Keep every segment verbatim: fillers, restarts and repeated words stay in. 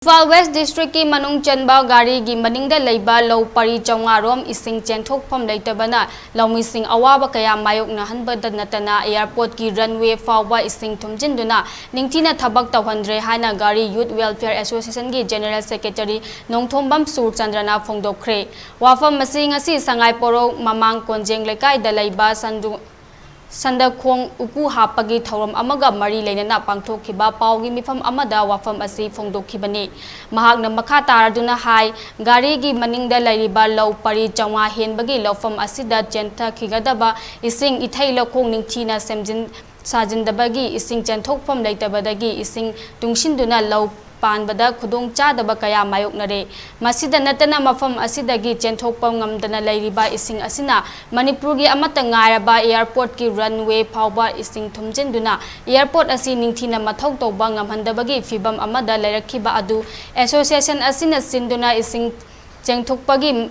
Imphal west ꯗꯤꯁꯇ꯭ꯔꯤꯛꯀꯤ ꯃꯅꯨꯡ ꯆꯟꯕ ꯒꯥꯔꯤꯒꯤ ꯃꯅꯤꯡꯗ ꯂꯩꯕ ꯂꯧ ꯄꯔꯤ ꯆꯥꯝꯃꯉꯥ ꯔꯣꯝ ꯏꯁꯤꯡ ꯆꯦꯟꯊꯣꯛꯐꯝ ꯂꯩꯇꯕꯅ ꯂꯧꯃꯤꯁꯤꯡ ꯑꯋꯥꯕ ꯀꯌꯥ ꯃꯥꯌꯣꯛꯅꯍꯟꯕꯗ ꯅꯠꯇꯅ ꯑꯦꯌꯥꯔꯄꯣꯔꯠꯀꯤ ꯔꯟꯋꯦ ꯐꯥꯎꯕ ꯏꯁꯤꯡ ꯊꯨꯝꯖꯤꯟꯗꯨꯅ ꯅꯤꯡꯊꯤꯅ ꯊꯕꯛ ꯇꯧꯍꯟꯗ꯭ꯔꯦ ꯍꯥꯏꯅ ꯒꯥꯔꯤ ꯌꯨꯠ ꯋꯦꯜꯐꯤꯌꯔ ꯑꯦꯁꯣꯁꯤꯌꯦꯁꯟꯒꯤ ꯖꯦꯅꯦꯔꯦꯜ ꯁꯦꯀ꯭ꯔꯦꯇꯔꯤ ꯅꯣꯡꯊꯣꯝꯕꯝ ꯁꯨꯔꯆꯟꯗ꯭ꯔꯅ ꯐꯣꯡꯗꯣꯛꯈ꯭ꯔꯦ꯫ ꯋꯥꯐꯝ ꯑꯁꯤ ꯉꯁꯤ ꯁꯉꯥꯏ ꯄꯣꯔꯣꯛ ꯃꯃꯥꯡ ꯀꯣꯟꯖꯦꯡ ꯂꯩꯀꯥꯏꯗ ꯂꯩꯕ ꯁꯟꯗꯨ-, ꯁꯟꯗꯈꯣꯡ ꯎꯀꯨ ꯍꯥꯞꯄꯒꯤ ꯊꯧꯔꯝ ꯑꯃꯒ ꯃꯔꯤ ꯂꯩꯅꯅ ꯄꯥꯡꯊꯣꯛꯈꯤꯕ ꯄꯥꯎꯒꯤ ꯃꯤꯐꯝ ꯑꯃꯗ ꯋꯥꯐꯝ ꯑꯁꯤ ꯐꯣꯡꯗꯣꯛꯈꯤꯕꯅꯤ꯫ ꯃꯍꯥꯛꯅ ꯃꯈꯥ ꯇꯥꯔꯗꯨꯅ ꯍꯥꯏ, ꯒꯥꯔꯤꯒꯤ ꯃꯅꯤꯡꯗ ꯂꯩꯔꯤꯕ ꯂꯧ ꯄꯔꯤ ꯆꯥꯝꯃꯉꯥ ꯍꯦꯟꯕꯒꯤ ꯂꯧꯐꯝ ꯑꯁꯤꯗ ꯆꯦꯟꯊꯈꯤꯒꯗꯕ ꯏꯁꯤꯡ ꯏꯊꯩ ꯂꯧꯈꯣꯡ ꯅꯤꯡꯊꯤꯅ ꯁꯦꯝꯖꯤꯟ ꯁꯥꯖꯤꯟꯗꯕꯒꯤ ꯏꯁꯤꯡ ꯆꯦꯟꯊꯣꯛꯐꯝ ꯂꯩꯇꯕꯗꯒꯤ ꯏꯁꯤꯡ ꯇꯨꯡꯁꯤꯟꯗꯨꯅ ꯂꯧ ꯄꯥꯟꯕꯗ ꯈꯨꯗꯣꯡ ꯆꯥꯗꯕ ꯀꯌꯥ ꯃꯥꯌꯣꯛꯅꯔꯦ꯫ ꯃꯁꯤꯗ ꯅꯠꯇꯅ ꯃꯐꯝ ꯑꯁꯤꯗꯒꯤ ꯆꯦꯟꯊꯣꯛꯄ ꯉꯝꯗꯅ ꯂꯩꯔꯤꯕ ꯏꯁꯤꯡ ꯑꯁꯤꯅ ꯃꯅꯤꯄꯨꯔꯒꯤ ꯑꯃꯠꯇ ꯉꯥꯏꯔꯕ ꯑꯦꯌꯥꯔꯄꯣꯔꯠꯀꯤ ꯔꯟꯋꯦ ꯐꯥꯎꯕ ꯏꯁꯤꯡ ꯊꯨꯝꯖꯤꯟꯗꯨꯅ ꯑꯦꯌꯥꯔꯄꯣꯔꯠ ꯑꯁꯤ ꯅꯤꯡꯊꯤꯅ ꯃꯊꯧ ꯇꯧꯕ ꯉꯝꯍꯟꯗꯕꯒꯤ ꯐꯤꯚꯝ ꯑꯃꯗ ꯂꯩꯔꯛꯈꯤꯕ ꯑꯗꯨ ꯑꯦꯁꯣꯁꯤꯌꯦꯁꯟ ꯑꯁꯤꯅ ꯁꯤꯟꯗꯨꯅ ꯏꯁꯤꯡ ꯆꯦꯟꯊꯣꯛꯄꯒꯤ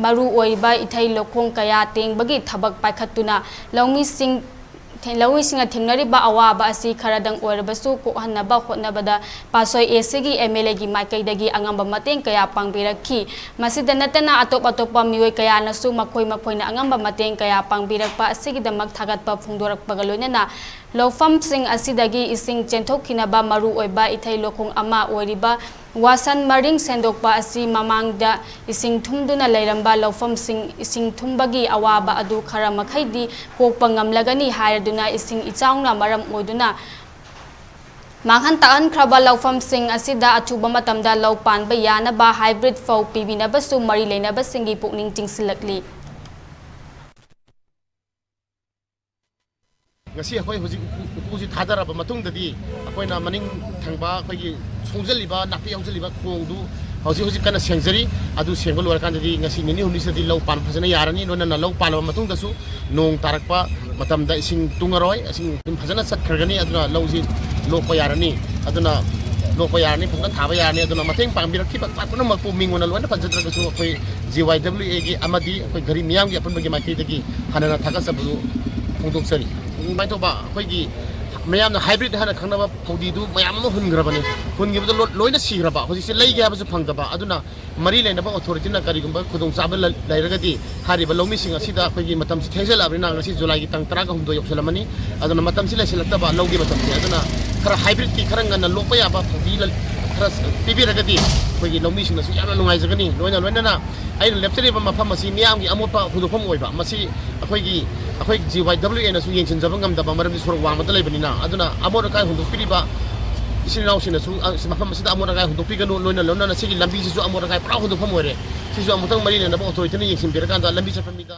ꯃꯔꯨ ꯑꯣꯏꯕ ꯏꯊꯩ ꯂꯧꯈꯣꯡ ꯀꯌꯥ ꯇꯦꯡꯕꯒꯤ ꯊꯕꯛ ꯄꯥꯏꯈꯠꯇꯨꯅ ꯂꯧꯃꯤꯁꯤꯡ, ꯂꯧꯃꯤꯁꯤꯡꯅ ꯊꯦꯡꯅꯔꯤꯕ ꯑꯋꯥꯕ ꯑꯁꯤ ꯈꯔꯗꯪ ꯑꯣꯏꯔꯕꯁꯨ ꯀꯣꯛꯍꯟꯅꯕ ꯍꯣꯠꯅꯕꯗ ꯄꯥꯠꯁꯣꯏ ꯑꯦꯁꯤꯒꯤ ꯑꯦꯝ ꯑꯦꯜ ꯑꯦꯒꯤ ꯃꯥꯏꯀꯩꯗꯒꯤ ꯑꯉꯝꯕ ꯃꯇꯦꯡ ꯀꯌꯥ ꯄꯥꯡꯕꯤꯔꯛꯈꯤ꯫ ꯃꯁꯤꯗ ꯅꯠꯇꯅ ꯑꯇꯣꯞ ꯑꯇꯣꯞꯄ ꯃꯤꯑꯣꯏ ꯀꯌꯥꯅꯁꯨ ꯃꯈꯣꯏ ꯃꯈꯣꯏꯅ ꯑꯉꯝꯕ ꯃꯇꯦꯡ ꯀꯌꯥ ꯄꯥꯡꯕꯤꯔꯛꯄ ꯑꯁꯤꯒꯤꯗꯃꯛ ꯊꯥꯒꯠꯄ ꯐꯣꯡꯗꯣꯔꯛꯄꯒ ꯂꯣꯏꯅꯅ ꯂꯧꯐꯝꯁꯤꯡ ꯑꯁꯤꯗꯒꯤ ꯏꯁꯤꯡ ꯆꯦꯟꯊꯣꯛꯈꯤꯅꯕ ꯃꯔꯨ ꯑꯣꯏꯕ ꯏꯊꯩ ꯂꯧꯈꯣꯡ ꯑꯃ ꯑꯣꯏꯔꯤꯕ ꯋꯥꯁꯟ ꯃꯔꯤꯡ ꯁꯦꯡꯗꯣꯛꯄ ꯑꯁꯤ ꯃꯃꯥꯡꯗ ꯏꯁꯤꯡ ꯊꯨꯝꯗꯨꯅ ꯂꯩꯔꯝꯕ ꯂꯧꯐꯝꯁꯤꯡ ꯏꯁꯤꯡ ꯊꯨꯝꯕꯒꯤ ꯑꯋꯥꯕ ꯑꯗꯨ ꯈꯔ ꯃꯈꯩꯗꯤ ꯀꯣꯛꯄ ꯉꯝꯂꯒꯅꯤ ꯍꯥꯏꯔꯗꯨꯅ ꯏꯁꯤꯡ ꯏꯆꯥꯎꯅ ꯃꯔꯝ ꯑꯣꯏꯗꯨꯅ ꯃꯥꯡꯍꯟ ꯇꯥꯛꯍꯟꯈ꯭ꯔꯕ ꯂꯧꯐꯝꯁꯤꯡ ꯑꯁꯤꯗ ꯑꯊꯨꯕ ꯃꯇꯝꯗ ꯂꯧ ꯄꯥꯟꯕ ꯌꯥꯅꯕ ꯍꯥꯏꯕ꯭ꯔꯤꯠ ꯐꯧ ꯄꯤꯕꯤꯅꯕꯁꯨ ꯃꯔꯤ ꯂꯩꯅꯕꯁꯤꯡꯒꯤ ꯄꯨꯛꯅꯤꯡ ꯆꯤꯡꯁꯤꯜꯂꯛꯂꯤ꯫ ꯉꯁꯤ ꯑꯩꯈꯣꯏ ꯍꯧꯖꯤꯛ ꯎꯀꯨ-, ꯎꯀꯨꯁꯤ ꯊꯥꯗꯔꯕ ꯃꯇꯨꯡꯗꯗꯤ ꯑꯩꯈꯣꯏꯅ ꯃꯅꯤꯡ ꯊꯪꯕ ꯑꯩꯈꯣꯏꯒꯤ ꯁꯣꯡꯖꯜꯂꯤꯕ ꯅꯥꯄꯤ ꯍꯧꯖꯤꯜꯂꯤꯕ ꯈꯣꯡꯗꯨ ꯍꯧꯖꯤꯛ ꯍꯧꯖꯤꯛ ꯀꯟꯅ ꯁꯦꯡꯖꯔꯤ꯫ ꯑꯗꯨ ꯁꯦꯡꯕ ꯂꯣꯏꯔꯀꯥꯟꯗꯗꯤ ꯉꯁꯤ ꯅꯤꯅꯤ ꯍꯨꯝꯅꯤꯁꯤꯗꯗꯤ ꯂꯧ ꯄꯥꯟꯕ ꯐꯖꯅ ꯌꯥꯔꯅꯤ꯫ ꯂꯣꯏꯅꯅ ꯂꯧ ꯄꯥꯜꯂꯕ ꯃꯇꯨꯡꯗꯁꯨ ꯅꯣꯡ ꯇꯥꯔꯛꯄ ꯃꯇꯝꯗ ꯏꯁꯤꯡ ꯇꯨꯡꯉꯔꯣꯏ, ꯏꯁꯤꯡ ꯑꯗꯨꯝ ꯐꯖꯅ ꯆꯠꯈ꯭ꯔꯒꯅꯤ꯫ ꯑꯗꯨꯅ ꯂꯧꯁꯤ ꯂꯣꯛꯄ ꯌꯥꯔꯅꯤ꯫ ꯑꯗꯨꯅ ꯂꯣꯛꯄ ꯌꯥꯔꯅꯤ, ꯐꯖꯅ ꯊꯥꯕ ꯌꯥꯔꯅꯤ꯫ ꯑꯗꯨꯅ ꯃꯇꯦꯡ ꯄꯥꯡꯕꯤꯔꯛꯈꯤꯕ ꯄꯨꯝꯅꯃꯛꯄꯨ ꯃꯤꯡ ꯑꯣꯏꯅ ꯂꯣꯏꯅ ꯄꯟꯖꯗ꯭ꯔꯒꯁꯨ ꯑꯩꯈꯣꯏ ꯖꯤ ꯋꯥꯏ ꯗꯕ꯭ꯂꯤꯎ ꯑꯦꯒꯤ ꯑꯃꯗꯤ ꯑꯩꯈꯣꯏ ꯘꯔꯤ ꯃꯤꯌꯥꯝꯒꯤ ꯑꯄꯨꯟꯕꯒꯤ ꯃꯥꯏꯀꯩꯗꯒꯤ ꯍꯥꯟꯅꯅ ꯊꯥꯒꯠꯆꯕꯗꯨ ꯐꯣꯡꯗꯣꯛꯆꯔꯤ꯫ ꯑꯗꯨꯃꯥꯏꯅ ꯇꯧꯕ ꯑꯩꯈꯣꯏꯒꯤ ꯃꯌꯥꯝꯅ ꯍꯥꯏꯕ꯭ꯔꯤꯠ ꯍꯥꯏꯅ ꯈꯪꯅꯕ ꯐꯧꯗꯤꯗꯨ ꯃꯌꯥꯝ ꯑꯃ ꯍꯨꯟꯈ꯭ꯔꯕꯅꯤ꯫ ꯍꯨꯟꯈꯤꯕꯗ ꯂꯣ-, ꯂꯣꯏꯅ ꯁꯤꯈ꯭ꯔꯕ꯫ ꯍꯧꯖꯤꯛꯁꯦ ꯂꯩꯒꯦ ꯍꯥꯏꯕꯁꯨ ꯐꯪꯗꯕ꯫ ꯑꯗꯨꯅ ꯃꯔꯤ ꯂꯩꯅꯕ ꯑꯣꯊꯣꯔꯤꯇꯤꯅ ꯀꯔꯤꯒꯨꯝꯕ ꯈꯨꯗꯣꯡꯆꯥꯕ ꯂ-, ꯂꯩꯔꯒꯗꯤ ꯍꯥꯏꯔꯤꯕ ꯂꯧꯃꯤꯁꯤꯡ ꯑꯁꯤꯗ ꯑꯩꯈꯣꯏꯒꯤ ꯃꯇꯝꯁꯤ ꯊꯦꯡꯖꯜꯂꯛꯑꯕꯅꯤꯅ, ꯉꯁꯤ ꯖꯨꯂꯥꯏꯒꯤ ꯇꯥꯡ ꯇꯔꯥꯒ ꯍꯨꯝꯗꯣꯏ ꯌꯧꯁꯜꯂꯝꯃꯅꯤ꯫ ꯑꯗꯨꯅ ꯃꯇꯝꯁꯤ ꯂꯩꯁꯤꯜꯂꯛꯇꯕ ꯂꯧꯒꯤ ꯃꯇꯝꯁꯦ꯫ ꯑꯗꯨꯅ ꯈꯔ ꯍꯥꯏꯕ꯭ꯔꯤꯠꯀꯤ ꯈꯔ ꯉꯟꯅ ꯂꯣꯛꯄ ꯌꯥꯕ ꯐꯧꯗꯤ ꯂ-, ꯈꯔ ꯄꯤꯕꯤꯔꯒꯗꯤ ꯑꯩꯈꯣꯏꯒꯤ ꯂꯧꯃꯤꯁꯤꯡꯅꯁꯨ ꯌꯥꯝꯅ ꯅꯨꯡꯉꯥꯏꯖꯒꯅꯤ꯫ ꯂꯣꯏꯅ ꯂꯣꯏꯅꯅ ꯑꯩꯅ ꯂꯦꯞꯆꯔꯤꯕ ꯃꯐꯝ ꯑꯁꯤ ꯃꯤꯌꯥꯝꯒꯤ ꯑꯃꯣꯠꯄ ꯍꯨꯟꯗꯣꯛꯐꯝ ꯑꯣꯏꯕ, ꯃꯁꯤ ꯑꯩꯈꯣꯏꯒꯤ, ꯑꯩꯈꯣꯏ ꯖꯤ ꯋꯥꯏ ꯗꯕ꯭ꯂꯤꯎ ꯑꯦꯅꯁꯨ ꯌꯦꯡꯁꯤꯟꯖꯕ ꯉꯝꯗꯕ, ꯃꯔꯝꯗꯤ ꯁꯣꯔꯣꯛ ꯋꯥꯡꯃꯗ ꯂꯩꯕꯅꯤꯅ꯫ ꯑꯗꯨꯅ ꯑꯃꯣꯠ ꯑꯀꯥꯏ ꯍꯨꯟꯗꯣꯛꯄꯤꯔꯤꯕ ꯏꯆꯤꯟ ꯏꯅꯥꯎꯁꯤꯡꯅꯁꯨ, ꯑ, ꯃꯐꯝ ꯑꯁꯤꯗ ꯑꯃꯣꯠ ꯑꯀꯥꯏ ꯍꯨꯟꯗꯣꯛꯄꯤꯒꯅꯨ꯫ ꯂꯣꯏꯅ ꯂꯣꯏꯅꯅ ꯁꯤꯒꯤ ꯂꯝꯕꯤꯁꯤꯁꯨ ꯑꯃꯣꯠ ꯑꯀꯥꯏ ꯄꯨꯔꯥ ꯍꯨꯟꯗꯣꯛꯐꯝ ꯑꯣꯏꯔꯦ꯫ ꯁꯤꯁꯨ ꯑꯃꯨꯛꯇꯪ ꯃꯔꯤ ꯂꯩꯅꯕ ꯑꯣꯊꯣꯔꯤꯇꯤꯅ ꯌꯦꯡꯁꯤꯟꯕꯤꯔꯀꯥꯟꯗ ꯂꯝꯕꯤ ꯆꯠꯄ ꯃꯤꯗ